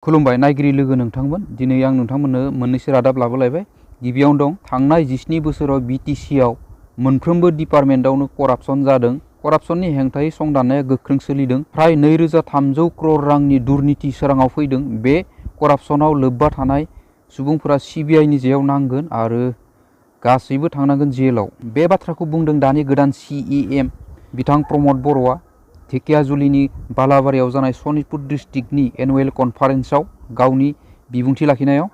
खुलुमबाय नायगिरि लोगो नोंथांमोन। दिनै आं नोंथांमोननो मोननैसो रादाब लाबोलायबाय। गिबियावनो दं थांनाय 17 बोसोराव बिटिसिआव मोनफ्रोमबो डिपार्टमेन्टआवनो करापसन जादों। करापसननि हेंथायै संदाननाया गोख्रों सोलिदों। फ्राय 2300 करोड़ रांनि दुर्नीति सोराङाव फैदों। बे करापसनाव लोब्बा थानाय सुबुंफोरा सिबिआइनि जेयाव नांगोन आरो गासैबो थांनांगोन जेलाव। बे बाथ्राखौ बुंदों दानि गोदान CEM बिथां प्रमद बर'आ धेकियाजुलिनि बालाबारियाव जानाय सनितपुर डिस्ट्रिक्टनि एनुवेल कनफारेन्सआव गावनि बिबुंथि लाखिनायाव।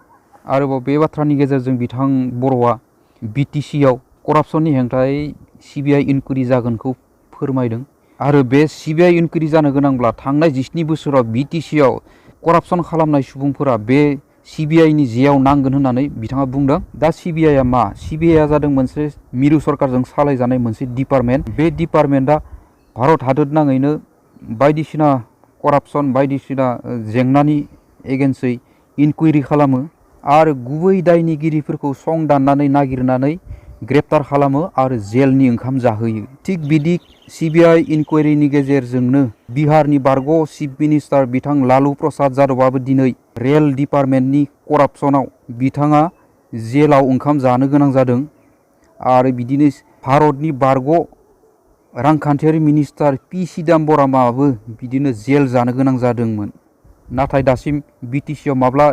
आरोबाव बे बाथ्रानि गेजेरजों बिथां बर'आ बिटिसिआव करापसननि हेंथायै सिबिआइ इनकुवेरि जागोनखौ फोरमायदों। आरो बे सिबिआइ इनकुवेरि जानो गोनांब्ला थांनाय 17 बोसोराव बिटिसिआव करापसन खालामनाय सुबुंफोरा बे सिबिआइनि जेयाव नांगोन होननानै बिथाङा बुंदों। दा सिबिआइआ मा? सिबिआइआ जादों मोनसे मिरु सरकारजों सालायजानाय मोनसे डिपार्टमेन्ट। बे डिपार्टमेन्टआ भारत हादोरनाङैनो बायदिसिना करापसन बायदिसिना जेंनानि एगेन्स्टै इनकुवेरि खालामो आरो गुबै दायनिगिरिफोरखौ संदाननानै नागिरनानै ग्रेप्टार खालामो आरो जेलनि ओंखाम जाहोयो। थिग बिदि सिबिआइ इनकुवेरिनि गेजेरजोंनो बिहारनि बारग' चिफ मिनिस्टार बिथां लालु प्रसाद यादवआबो दिनै रेल डिपार्टमेन्टनि करापसनाव बिथाङा जेलाव ओंखाम जानो गोनां जादों। आरो बिदिनो भारतनि बारग' रांखान्थियारि मिनिस्टार पि चिदम्बरमाबो बिदिनो जेल जानो गोनां जादोंमोन। नाथाय दासिम बिटिसिआव माब्ला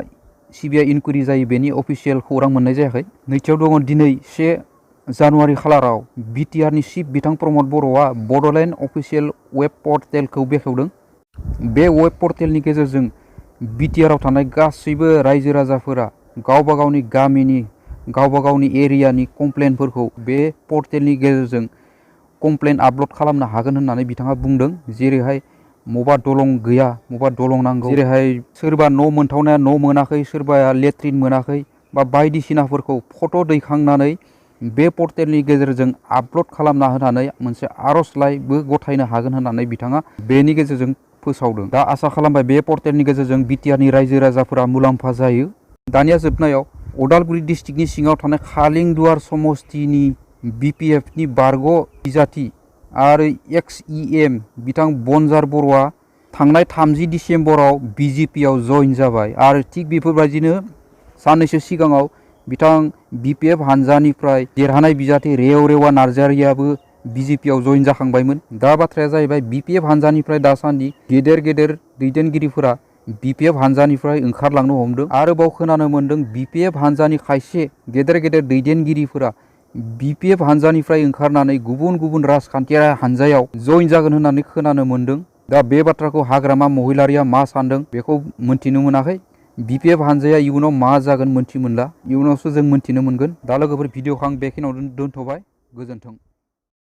सिबिआइ इनकुवेरि जायो बेनि अफिसियेल खौरां मोननाय जायाखै। नैथियाव दङ दिनै 1 जानुवारि खालाराव बिटिआरनि चिफ बिथां प्रमद बर'आ बड'लेण्ड अफिसियेल वेब पर्टेलखौ बेखेवदों। बे वेब पर्टेलनि गेजेरजों बिटिआरआव थानाय गासैबो रायजो राजाफोरा गावबा गावनि गामिनि गावबा गावनि एरियानि कमप्लेनफोरखौ बे पर्टेलनि गेजेरजों कमप्लेन आपल'ड खालामनो हागोन होननानै बिथाङा बुंदों। जेरैहाय मबा दलं गैया मबा दलं नांगौ, जेरैहाय सोरबा न' मोनथावनाया न' मोनाखै, सोरबाया लेट्रिन मोनाखै बा बायदिसिनाफोरखौ फट' दैखांनानै बे पर्टेलनि गेजेरजों आपल'ड खालामना होनानै मोनसे आर'जलाइबो गथायनो हागोन होननानै बिथाङा बेनि गेजेरजों फोसावदों। दा आसा खालामबाय बे पर्टेलनि गेजेरजों बिटिआरनि रायजो राजाफोरा मुलाम्फा जायो। दानिया जोबनायाव अदालगुरि डिस्ट्रिक्टनि सिङाव थानाय खालिंदुवार समस्तिनि बिपिएफनि बारग' बिजाथि आरो एक्स-EM बिथां बनजार बर'आ थांनाय 30 डिसेम्बराव बिजेपिआव जइन जाबाय। आरो थिग बेफोरबायदिनो साननैसो सिगाङाव बिथां बिपिएफ हानजानिफ्राय देरहानाय बिजाथि रेवरेवा नार्जारियाबो बिजेपिआव जइन जाखांबायमोन। दा बाथ्राया जाहैबाय बिपिएफ हानजानिफ्राय दासान्दि गेदेर गेदेर दैदेनगिरिफोरा बिपिएफ हानजानिफ्राय ओंखारलांनो हमदों। आरोबाव खोनानो मोन्दों बिपिएफ हानजानि खायसे गेदेर गेदेर दैदेनगिरिफोरा बिपिएफ हानजानिफ्राय ओंखारनानै गुबुन गुबुन राजखान्थियारि हानजायाव जइन जागोन होननानै खोनानो मोन्दों। दा बे बाथ्राखौ हाग्रामा महिलारिया मा सान्दों बेखौ मोनथिनो मोनाखै। बिपिएफ हानजाया इयुनाव मा जागोन मोनथि मोनला, इयुनावसो जों मोनथिनो मोनगोन। दा लोगोफोर भिडिअखौ आं बेखिनियावनो दोनथ'बाय। गोजोन्थों।